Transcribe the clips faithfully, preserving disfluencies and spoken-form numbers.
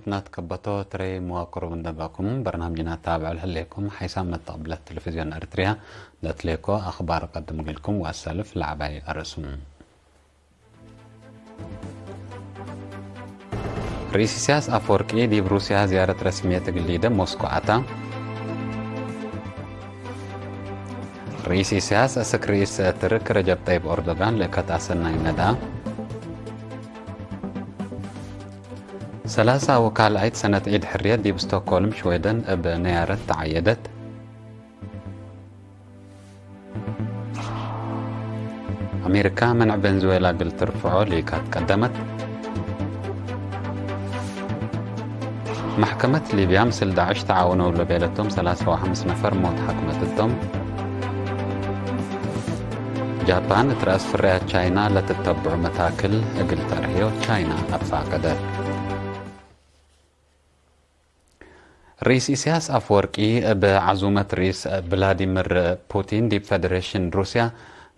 ናትከበቶ ትረይ መዋቅሩ ምን ደባኩም በርናምጅና ታብዕ ለህሌኩም ሓይሳም መተቅብለት ቴሌቪዝዮን ኤርትርያ ለትሌኮ አኽባር ቀድም እግልኩም ወአሰልፍ ለዐባይ አርእሱም። ርኢስ ኢሳያስ አፈወርቂ ዲብ ሩስያ ዝያረት ረስምየት እግል ሊደ ሞስኮ አታ። ርኢስ ኢሳያስ አስክ ርኢስ ትርክ ረጀብ ጠይብ ኦርዶጋን ለእከት አሰናይ ነድአ። ሰላሳ ወካልኣይት ሰነት ዒድ ሕርየት ዲብ ስቶክሆልም ሽዌደን እብ ነያረት ተዓየደት። አሜሪካ መንዕ ቬንዙዌላ እግል ትርፍዖ ሊካት ቀደመት። መሕከመት ሊብያ ምስል ዳዕሽ ተዓውነው ለቤለቶም ሰላሳ ወሐምስ ነፈር ሞት ሐክመት እቶም። ጃፓን እት ረአስ ፍርያት ቻይና ለትተብዑ መታክል እግል ተርህዮ ቻይና አፋቀደት። ርኢስ ኢሳያስ አፈወርቂ እብ ዐዙመት ርኢስ ቭላዲሚር ፑቲን ዲብ ፈደሬሽን ሩስያ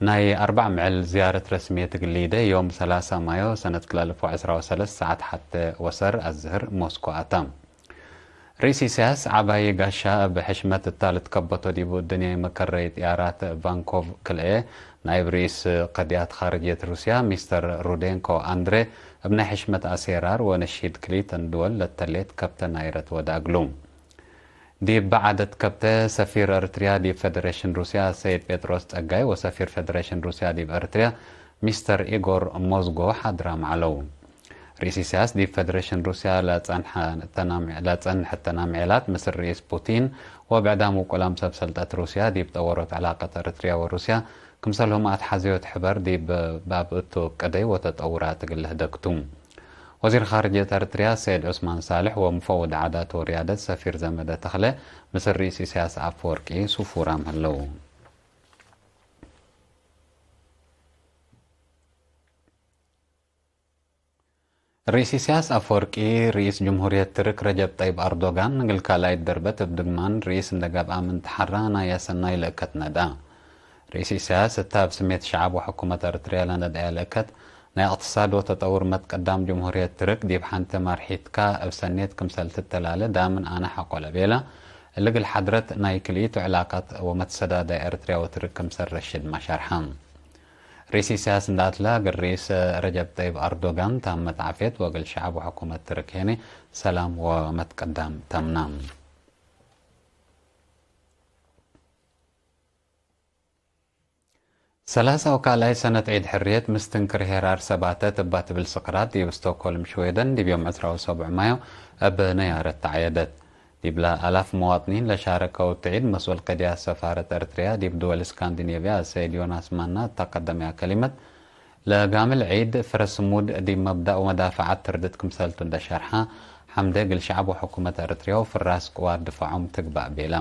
ናይ አርበዕ ምዕል ዝያረት ረስምየት እግል ሊደ ዮም ሰላሳ ማዮ ሰነት ክልኤ አልፍ ወዐስራ ወሰለስ ሰዓት ሐቴ ወሰር አዝህር ሞስኮ አታ። ርኢስ ኢሳያስ ዐባይ ጋሻ እብ ሕሽመት እታ ልትከበቶ ዲቡ እድንያይ መከረይ ጥያራት ቫንኮቭ ክልኤ ናይብ ርኢስ ቀድያት ኻርጅየት ሩስያ ሚስተር ሩዴንኮ አንድሬ እብ ናይ ሕሽመት አሴራር ወነሺድ ክልኢተን ድወል ለተሌት ከብተ ናይረት ወደ አግሉ። ዲብ በዓደት ከብተ ሰፊር ኤርትርያ ዲብ ፈደሬሽን ሩስያ ሰይድ ጴጥሮስ ጸጋይ ወሰፊር ፈደሬሽን ሩስያ ዲብ ኤርትርያ ሚስተር ኢጎር ሞዝጎ ሓድራም ዐለው። ርኢስ ኢሳያስ ዲብ ፈደሬሽን ሩስያ ለጸንሐ ተናም-፣ ለጸንሐ ተናምዔላት ምስል ርኢስ ፑቲን ወብዕዳም ውቁላም ሰብ ሰልጠት ሩስያ ዲብ ጠወሮት ዕላቀት ኤርትርያ ወሩስያ ክምሰልሁም አትሐዘዮት ሕበር ዲብ ባብ እቱ ቅደይ ወተጠውራት እግል ልህደግ ቱ። ወዚር ኻርጅየት ኤርትርያ ሰይድ ዑስማን ሳልሕ ወምፈውድ ዓዳት ወርያደት ሰፊር ዘመደ ተኽለ ምስል ርኢስ ኢሳያስ አፈወርቂ ሱፉራም ህለው። ርኢስ ኢሳያስ አፈወርቂ፣ ርኢስ ጅምሁርየት ትርክ ረጀብ ጠይብ አርዶጋን እግል ካልኣይት ደርበት እብ ድግማን ርኢስ እንደ ገብአ ምን ተሐራ ናይ አሰናይ ለእከት ነድአ። ርኢስ ኢሳያስ እታ እብ ስሜት ሸዐብ ወሕኩመት ኤርትርያ ለነድአየ ለእከት ናይ እቅትሳድ ወተጠውር መትቀዳም ጅምሁርየት ትርክ ዲብ ሐንቴ ማርሒትካ እብ ሰኔት ክምሰል ትተላለ ዳምን አነ ሐቆ ለቤለ፣ እሊ እግል ሐድረት ናይ ክልኢቱ ዕላቀት ወመትሰዳዳይ ኤርትርያ ወትርክ ክምሰል ረሽድ ማ ሸርሐ። ርኢስ ኢሳያስ እንደ አትለ፣ እግል ርኢስ ረጀብ ጠይብ አርዶጋን ታመት ዓፍየት ወእግል ሸዐብ ወሕኩመት ትርክ ሄኔ ሰላም ወመትቀዳም ተምና። ሰላሳ ወካልኣይ ሰነት ዒድ ሕርየት ምስትንክር ሄራር ሰባተት እባ ትብል ስቅራት ዲብ ስቶክሆልም ሽዌደን ዲብ ዮም ዕስራ ወሰቡዕ ማዮ እብ ነያረት ተዐየደት። ዲብለ አላፍ መዋጥኒን ለሻረከው እት ዒድ፣ መስኡል ቅድያት ሰፋረት ኤርትርያ ዲብ ድወል እስካንዲኔቭያ አሰይድ ዮናስ ማና እተ ቀደመያ ከሊመት፣ ለጋምል ዒድ ፍረስ ሙድ ዲብ መብዳእ ወመዳፈዓት ትርድት ክምሰልቱ እንደ ሸርሐ፣ ሐምደ እግል ሸዐብ ወሕኩመት ኤርትርያ ወፍራስ ቅዋት ድፋዖም ትግባእ ቤለ።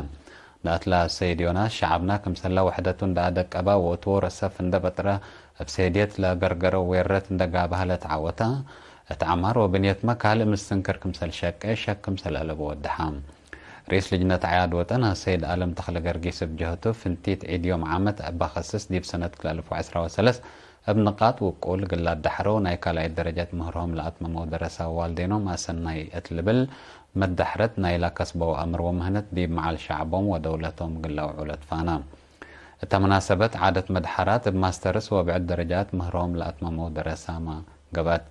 እንደ አትለ አሰይድ ዮናስ፣ ሸዐብና ክምሰለ ወሕደቱ እንደ አደቀበ ወእት ዎሮ ሰፍ እንደ በጥረ፣ እብ ሴድየት ለገርገረው ዌረት እንደ ጋብሀ ለተዐወተ፣ እት ዐማር ወብንየትመ ካልእ ምስትንክር ክምሰል ሸቄ፣ ሸክ ክምሰል አለቡ ወደሐ። ርኢስ ልጅነት አዕያድ ወጠን አሰይድ አለም ተኽለ ገርጊስ እብ ጀህቱ፣ ፍንቲት ዒድ ዮም ዓመት እበ ከስስ ዲብ ሰነት ክልኤ አልፍ ወዐስራ ወሰለስ እብ ንቃጥ ውቁል እግል ለአዳሕረው ናይ ካልኣይት ደረጀት ምህርሆም ለአትመመው ደረሰ ዋልዴኖም አሰናይ እት ልብል መዳሕረት ናይላ ከስበው አምር ወምህነት ዲብ መዓል ሸዕቦም ወደውለቶም እግል ለአውዑ ለትፋና። እተ መናሰበት ዓደት መድሐራት እብ ማስተርስ ወብዕድ ደረጃት ምህሮም ለአትመመው ደረሳመ ገብአት።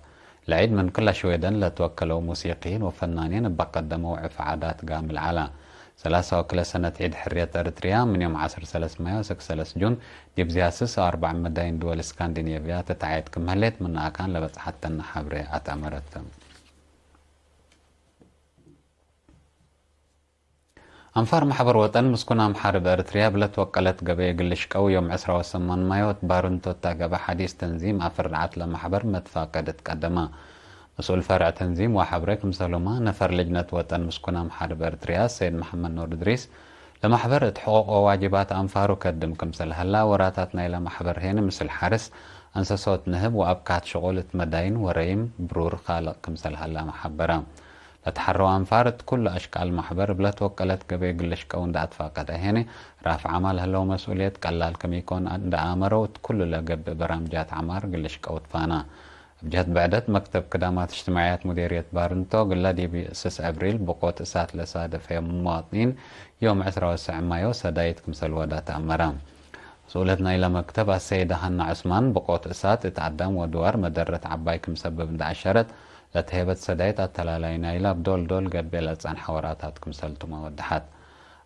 ለዒድ ምን ክለ ሽዌደን ለትወከለው ሙሲቂይን ወፈናኒን እበ ቀደመው ዕፍ ዓዳት ጋምል ዐላ። ሰላሳ ወክለ ሰነት ዒድ ሕርየት ኤርትርያ ምን ዮም ዐስር ሰለስ ማዮ እስክ ሰለስ ጁን ዲብ ዝያስስ አርበዕ መዳይን ድወል እስካንዲኔቭያ ትትዓየድ ክም ህሌት ምነ አካን ለበጽሐተነ ሐብሬ አትአመረት። አንፋር ማሕበር ወጠን ምስኩን አምሓር እብ ኤርትርያ እብ ለትወቀለት ገበይ እግል ልሽቀው ዮም ዕስራ ወሰማን ማዮ እት ባርንቶ እተ ገብአ ሐዲስ ተንዚም አፍር ርዓት ለማሕበር መትፋቀድ እት ቀደመ። መስኡል ፈርዕ ተንዚም ወሐብሬ ክምሰልሁመ ነፈር ልጅነት ወጠን ምስኩን አምሓር እብ ኤርትርያ ሰይድ መሐመድ ኑር እድሪስ ለማሕበር እት ሕቁቅ ወዋጅባት አንፋሩ ከድም ክምሰል ሀላ ወራታት ናይለ ማሕበር ሄኒ ምስል ሐርስ አንሰሶት ንህብ ወአብካት ሽቁል እት መዳይን ወረይም ብሩር ካልቅ ክምሰል ሀላ መሐበረ። ለተሐረው አንፋር እት ኩሉ አሽቃል ማሕበር እብ ለትወቀለት ገበይ እግል ልሽቀው እንደ አትፋቀደ ሄኒ፣ ራፍ ዐማል ህለው መስኡልየት ቀላል ክም ኢኮን እንደ አመረው፣ እት ኩሉ ለገብእ በራምጃት ዐማር እግል ልሽቀው ትፋና። እብ ጀህት ብዕደት፣ መክተብ ክዳማት እጅትማዕያት ሙዴርየት ባርንቶ፣ ግላ ዲብ ስስ አብሪል ብቆት እሳት ለሳደፈዮም ምዋጥኒን፣ ዮም ዕስራ ወሰዕ ማዮ ሰዳይት ክምሰል ወዳ ተአመረ። መስኡለት ናይለ መክተብ አሰይደ ሀና ዑስማን፣ ብቆት እሳት እት አዳም ወድዋር መደረት ዐባይ ክም ሰብብ እንደ አሸረት፣ ለተሄበት ሰዳይት አተላላይ ናይለ እብ ዶል ዶል ገብኤ ለጸንሐ ወራታት ክምሰልቱመ ወደሐት።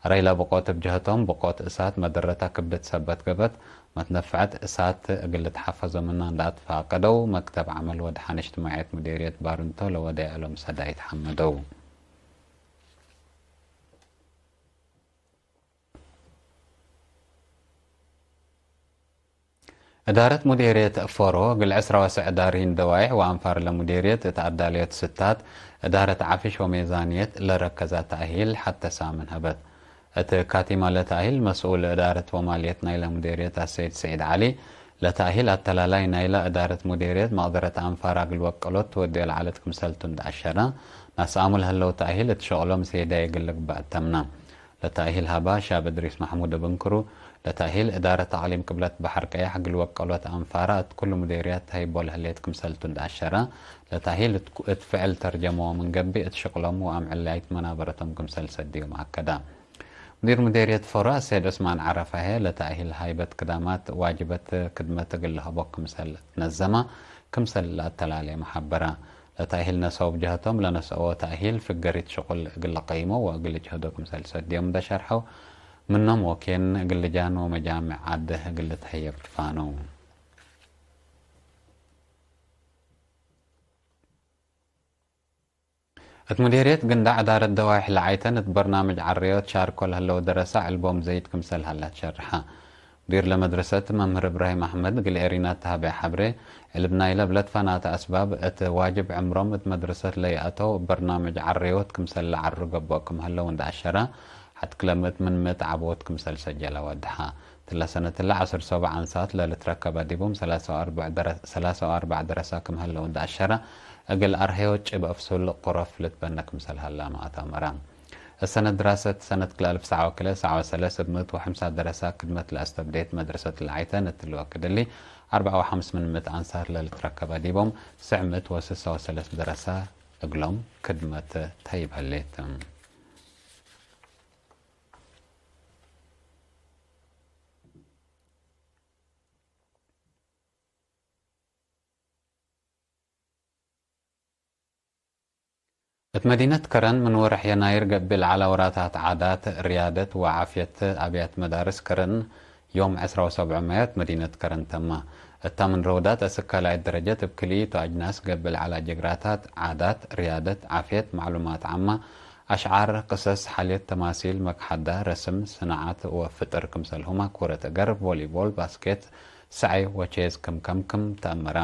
አረይለ ብቆት እብ ጀህቶም፣ ብቆት እሳት መደረታ ክብደት ሰበት ገብአት፣ መትነፈዐት እሳት እግል ልትሐፈዞ ምና እንደ አትፋቀደው፣ መክተብ ዐመል ወድሓን እጅትማዕየት ሙዴርየት ባርንቶ ለወደየ እሎም ሰዳይት ሐመደው። እዳረት ሙዴርየት ፎሮ፣ እግል ዕስራ ወሰዕ ዳርሂን ደዋይሕ ወአንፋር ለሙዴርየት እት አዳለዮት ስታት፣ እዳረት ዓፍሽ ወሜዛንየት ለረከዛ ተእሂል ሐተ ሳምን ሀበት። እት ካቲማ ለተእሂል መስኡል እዳረት ወማልየት ናይለ ሙዴርየት አሰይድ ስዒድ ዐሊ፣ ለተእሂል አተላላይ ናይለ እዳረት ሙዴርየት መቅደረት አንፋር እግል ወቀሎት ትወድዮ ለዐለት ክምሰልቱ እንደ አሸረ፣ ነስአሙ ለህለው ተእሂል እት ሸቅሎም ሴዳይ እግል ልግበእ ተምነ። ለተእሂል ሀባ ሻብ እድሪስ መሕሙድ እብ እንክሩ፣ ለተእሂል እዳረት አቅሊም ቅብለት በሐር ቀያሕ እግል ወቀሎት አንፋራ እት ኩሉ ሙዴርያት ተህይቦ ለህሌት ክምሰልቱ እንደ አሸረ፣ ለተእሂል እት ኩ-፣ እት ፍዕል ተርጀመዎ ምን ገብእ እት ሽቅሎም ወአምዕላይት መናበረቶም ክምሰል ሰድዮም አከደ። ሙዲር ሙዴርየት ፎሮ አሰይድ ዑስማን ዐረፋ ህዬ፣ ለተእሂል ሃይበት ክዳማት ዋጅበት ክድመት እግል ለሀቦ ክምሰል ትነዘመ ክምሰል ለአተላሌመ ሐበረ። ለተእሂል ነሰው እብ ጀህቶም ለነስአዎ ተእሂል ፍገሪት ሽቁል እግል ለቀይሞ ወእግል ልጅሀዶ ክምሰል ሰድዮም እንደ ሸርሐው፣ ምኖም ወኬን እግል ልጃን ወመጃምዕ ዐድ እግል ልትሀየብ ትፋነው። እት ሙዴርየት ግንዳዕ እዳረት ደዋይሕ ለዓይተን እት በርናምጅ ዐረዮት ሻርኮ ለህለው ደረሰ ዕልቦም ዘይድ ክምሰል ሀላ ትሸርሐ። ሙዲር ለመድረሰት መምህር እብራሂም አሕመድ እግል ኤሪና ተሀበየ ሐብሬ፣ ዕልብ ናይለ እብ ለትፈናተ አስባብ እት ዋጅብ ዕምሮም እት መድረሰት ለይአተው እብ በርናምጅ ዐረዮት ክምሰል ለዐሩ ገብኦ ክም ህለው እንደ አሸረ፣ ሐት ክለ ምእት ምን ምእት ዐቦት ክምሰል ሰጀለ ወደሐ። እትለ ሰነት እለ ዐስር ሰቡዕ አንሳት ለልትረከበ ዲቡም ሰላሳ ወአርበዕ ደረ-፣ ሰላሳ ወአርበዕ ደረሰ ክም ህለው እንደ አሸረ፣ እግል አርሀዮ ጭብ አፍሱል ቁረፍ ልትበነ ክምሰል ሀላመ አተመረ። እሰነት ድራሰት ሰነት ክልኤ አልፍ ሰዓ ወክልኤ ሰዓ ወሰለስ እብ ምእት ወሐምሳ ደረሰ ክድመት ለአስተብዴት መድረሰት ለዓይተን እትሊ ወክድ እሊ፣ አርበዕ ወሐምስ ምን ምእት አንሳት ለልትረከበ ዲቦም፣ ስዕ ምእት ወስሳ ወሰለስ ደረሰ እግሎም ክድመት ተይብ ህሌት። እት መዲነት ከረን ምን ወርሕ የናይር ገብእ ለዐለ ወራታት ዓዳት፣ ርያደት ወዓፍየት አብያት መዳርስ ከረን ዮም ዕስራ ወሰብዕ ማዮ እት መዲነት ከረን ተመ። እታ ምን ረውዳት እስክ ካልኣይት ደረጀት እብ ክልኢቱ አጅናስ ገብእ ለዐለ ጅግራታት፣ ዓዳት፣ ርያደት፣ ዓፍየት፣ ማዕሉማት ዓማ፣ አሽዓር፣ ቅሰስ፣ ሐልየት፣ ተማሲል፣ መክሐዳ፣ ረስም፣ ስናዓት ወፍጥር ክምሰልሁመ ኩረት እገር፣ ቮሊቦል፣ ባስኬት፣ ሰዐይ ወቼዝ ክም ከምክም ተአመረ።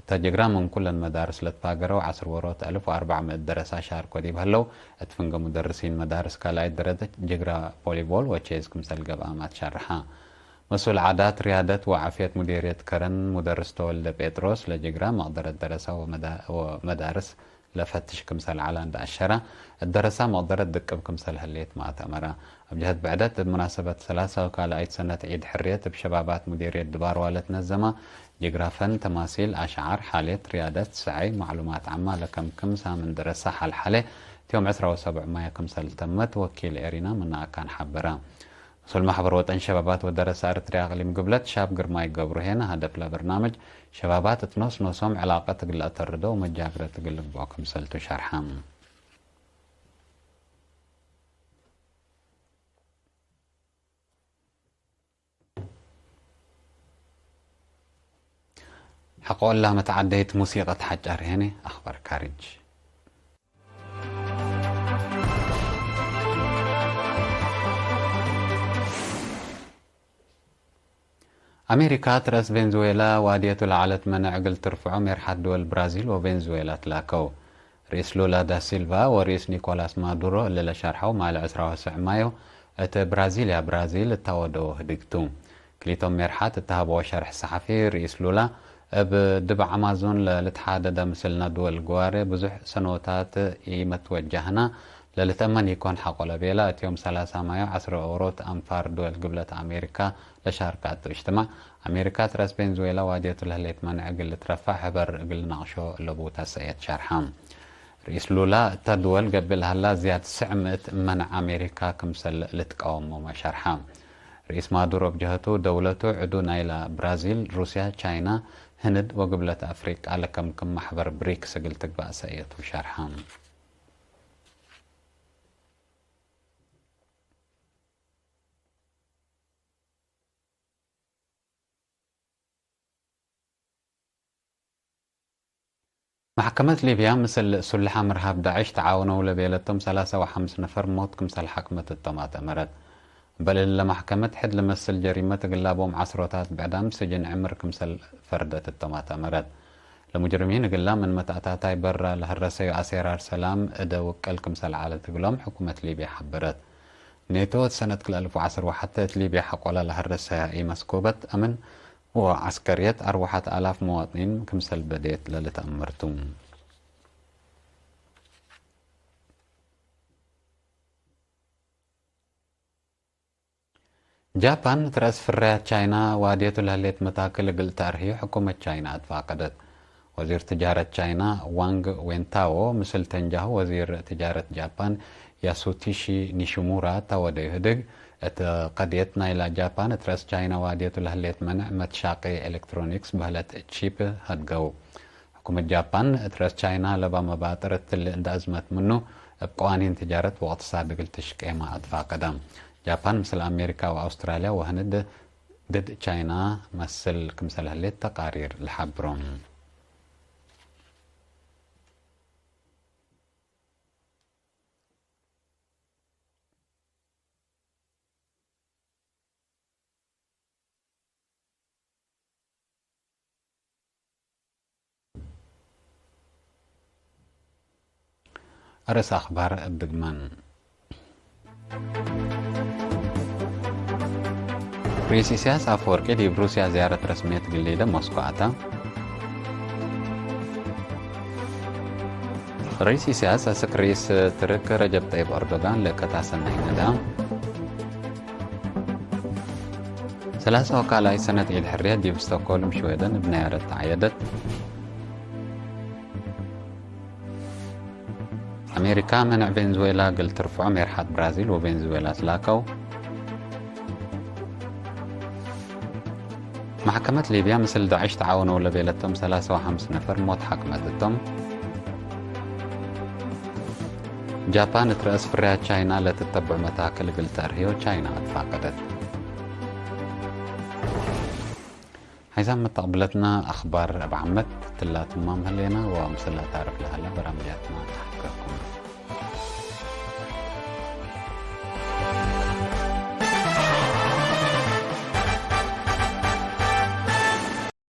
እተ ጅግራ ምን ኩለን መዳርስ ለትፋገረው ዐስር ወሮት አልፍ ወአርበዕ ምእት ደረሰ ሻርኮ ዲብ ህለው፣ እት ፍንገ ሙደርሲን መዳርስ ካልኣይት ደረጀት ጅግራ ቮሊቦል ወቼዝ ክምሰል ገብአመ አትሸርሐ። መስኡል ዓዳት፣ ርያደት ወዓፍየት ሙዴርየት ከረን ሙደርስ ተወልደ ጴጥሮስ ለጅግራ መቅደረት ደረሰ ወመዳ-፣ ወመዳርስ ለፈትሽ ክምሰል ዐለ እንደ አሸረ፣ እት ደረሳ መቅደረት ድቅብ ክምሰል ህሌት መአተመረ። እብ ጀህት ብዕደት፣ እብ መናሰበት ሰላሳ ወካልኣይት ሰነት ዒድ ሕርየት እብ ሸባባት ሙዴርየት ድባርዋ ለትነዘመ ጅግራ ፈን፣ ተማሲል፣ አሽዓር፣ ሐልየት፣ ርያደት፣ ሰዐይ፣ ማዕሉማት ዓማ ለከምክም ሳምን ደረሳ ሐልሐሌ፣ እት ዮም ዕስራ ወሰብዕ ማዮ ክምሰል ተመት ወኪል ኤሪና ምነ አካን ሐበረ። መስኡል ማሕበር ወጠን ሸባባት ወደረሰ ኤረትርያ አቅሊም ግብለት ሻብ ግርማይ ገብሩ ሄነ፣ ሀደፍ ለበርናምጅ ሸባባት እት ኖስ ኖሶም ዕላቀት እግል ለአተርደው መጃግረት እግል ልግበኦ ክምሰልቱ ሸርሐ። ሐቆ እላ መትዓደይት ሙሲቀት ሐጫር ሄነ፣ አኽባር ካርጅ። አሜሪካ፣ ትረስ ቬንዙዌላ ዋድየቱ ለዐለት መነዕ እግል ትርፍዖ ሜርሓት ድወል ብራዚል ወቬንዙዌላ ትላከው። ርኢስ ሉላ ዳሲልቫ ወርኢስ ኒኮላስ ማዱሮ እሊ ለሸርሐው ማል ዕስራ ወሰዕ ማዮ እት ብራዚልያ ብራዚል እታወደው ህድግ ቱ። ክሊቶም ሜርሓት እት ሀበዎ ሸርሕ ሰሓፊ፣ ርኢስ ሉላ እብ ድብ አማዞን ለልትሓደደ ምስል ነድወል ግዋሬ ብዙሕ ሰኖታት ኢመትወጃህና፣ ለልትአመን ኢኮን ሐቆ ለቤላ፣ እት ዮም ሰላሳ ማዮ ዐስር ኦሮት አንፋር ድወል ግብለት አሜሪካ ለሻርካቱ እጅትማዕ፣ አሜሪካ ትረስ ቬንዙዌላ ዋድየቱ ለህሌት መንዕ እግል ልትረፈዕ ሕበር እግል ልናቅሾ እለቡ ተሰእየት ሸርሐ። ርኢስ ሉላ፣ እተ ድወል ገብእ ለሀላ ዝያድ ስዕ ምእት መንዕ አሜሪካ ክምሰል ልትቃወሞመ ሸርሐ። ርኢስ ማዱሮ እብ ጀሀቱ፣ ደውለቱ ዕዱ ናይላ ብራዚል፣ ሩስያ፣ ቻይና፣ ህንድ ወግብለት አፍሪቃ ለከምክም መሕበር ብሪክስ እግል ትግባእ ሰእየቱ ሸርሐ። መሕከመት ሊብያ፣ ምስል ሱልሕ አምር ሀብ ዳዕሽ ተዓውነው ለቤለቶም ሰላሳ ወሐምስ ነፈር ሞት ክምሰል ሐክመት እቶም አተመረት። እምበል እለ መሕከመት፣ ሕድ ልመስል ጀሪመት እግላቦም ዐስሮታት ብዕዳም ስጅን ዕምር ክምሰል ፈርደት እቶም አተመረት። ለሙጅርሚን እግላ ምን መትአታታይ በራ ለሀረሰዩ አሴራር ሰላም እደ ውቅል ክምሰል ዐለት እግሎም ሕኩመት ሊብያ ሐበረት። ኔቶ እት ሰነት ክልኤ አልፍ ወዐስር ወሐቴ እት ሊብያ ሐቆላ ለሀረሰያ ኢመስኮበት አምን ወዐስከርየት አርወሐት አላፍ መዋጥኒን ክምሰል በዴት ለልትአመር ቱ። ጃፓን ትረአስ ፍርያት ቻይና ዋድየቱ ለህሌት መታክል እግል ተአርህዩ ሕኩመት ቻይና አትፋቀደት። ወዚር ትጃረት ቻይና ዋንግ ዌንታዎ ምስል ተንጃሁ ወዚር ትጃረት ጃፓን ያሱቲሺ ኒሺሙራ ተወደዩ ህድግ፣ እት ቀድየት ናይላ ጃፓን ትረአስ ቻይና ዋድየቱ ለህሌት መንዕ መትሻቄ ኤሌክትሮኒክስ በህለት ቺፕ ሀድገው። ሕኩመት ጃፓን እት ረአስ ቻይና ለባ መባጥር እትሊ እንደ አዝመት ምኑ፣ እብ ቀዋኒን ትጃረት ወእቅትሳድ እግል ትሽቄመ አትፋቀደ። ጃፓን ምስል አሜሪካ ወአውስትራልያ ወህንድ ድድ ቻይና መስል ክምሰል ህሌት ተቃሪር ለሐብሮ። አርእስ አኽባር እብ ድግመን። ርኢስ ኢሳያስ አፈወርቂ ዲብ ሩስያ ዝያረት ረስምየት እግል ሊደ ሞስኮ አተ። ርኢስ ኢሳያስ አስክ ርኢስ ትርክ ረጀብ ጠይብ ኤርዶጋን ለእከት አሰናይ ነዳ። ሰላሳ ወካልኣይ ሰነት ዒድ ሕርየት ዲብ ስቶክሆልም ሽዌደን እብ ነያረት ተዐየደት። አሜሪካ፣ መነዕ ቬንዙዌላ እግል ትርፍዖ ሜርሓት ብራዚል ወቬንዙዌላ ትላከው። መሕከመት ሊብያ፣ ምስል ዳዕሽ ተዓውነው ለቤለቶም ሰላሳ ወሐምስ ነፈር ሞት ሐክመት እቶም። ጃፓን እት ረአስ ፍርያት ቻይና ለትተብዕ መታክል እግል ተአርህዮ ቻይና አትፋቀደት። ሐይሳም መተቅብለትና አኽባር እብ ዓመት ትላ ትማም ህሌና ወምስል ለአታርፍ ለሀለ በራምጃትና ተሐቅቅኩም።